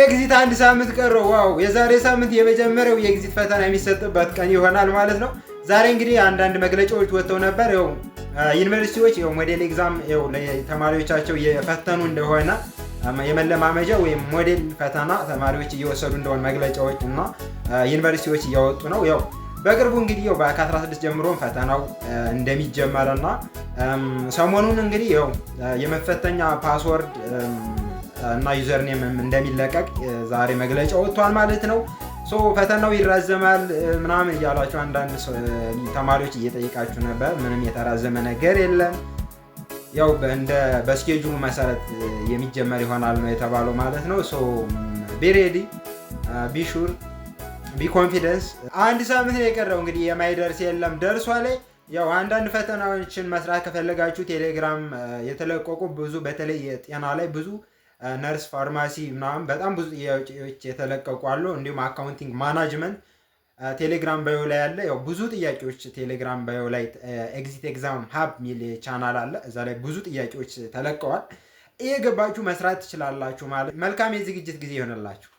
Exit አንድ ሳምንት ቀረው። Wow! የዛሬ ሳምንት የመጀመሪያው የ exit ፈተና የሚሰጥበት ቀን ይሆናል ማለት ነው። ዛሬ እንግዲህ አንዳንድ መግለጫዎች ወጥተው ነበር። ያው ዩኒቨርሲቲዎች ያው model exam ያው ለተማሪዎቻቸው እየፈተኑ እንደሆነ፣ የመለማመጃ ወይም ሞዴል ፈተና ተማሪዎች እየወሰዱ እንደሆነ መግለጫዎች እና ዩኒቨርሲቲዎች እያወጡ ነው። ያው በቅርቡ እንግዲህ ያው ከ16 ጀምሮ ፈተናው እንደሚጀመርና ሰሞኑን እንግዲህ ያው የመፈተኛ password እና username እንደሚለቀቅ ዛሬ መግለጫ ወጥቷል ማለት ነው። So ፈተናው ይራዘማል ምናምን እያላችሁ አንዳንድ ተማሪዎች እየጠየቃችሁ ነበር። ምንም የተራዘመ ነገር የለም። ያው እንደ በ schedule ኡ መሰረት የሚጀመር ይሆናል ነው የተባለው ማለት ነው። So be ready, be sure, be confidence። አንድ ሳምንት ነው የቀረው፣ እንግዲህ የማይደርስ የለም፣ ደርሷል። ያው አንዳንድ ፈተናዎችን መስራት ከፈለጋችሁ ቴሌግራም የተለቀቁ ብዙ፣ በተለይ የጤና ላይ ብዙ nurse፣ pharmacy ምናምን በጣም ብዙ ጥያቄዎች የተለቀቁ አሉ። እንዲሁም accounting፣ management ቴሌግራም bio ላይ አለ። ያው ብዙ ጥያቄዎች ቴሌግራም bio ላይ Exit Exam Hub የሚል ቻናል አለ። እዛ ላይ ብዙ ጥያቄዎች ተለቀዋል። እየገባችሁ መስራት ትችላላችሁ ማለት። መልካም የዝግጅት ጊዜ ይሆንላችሁ።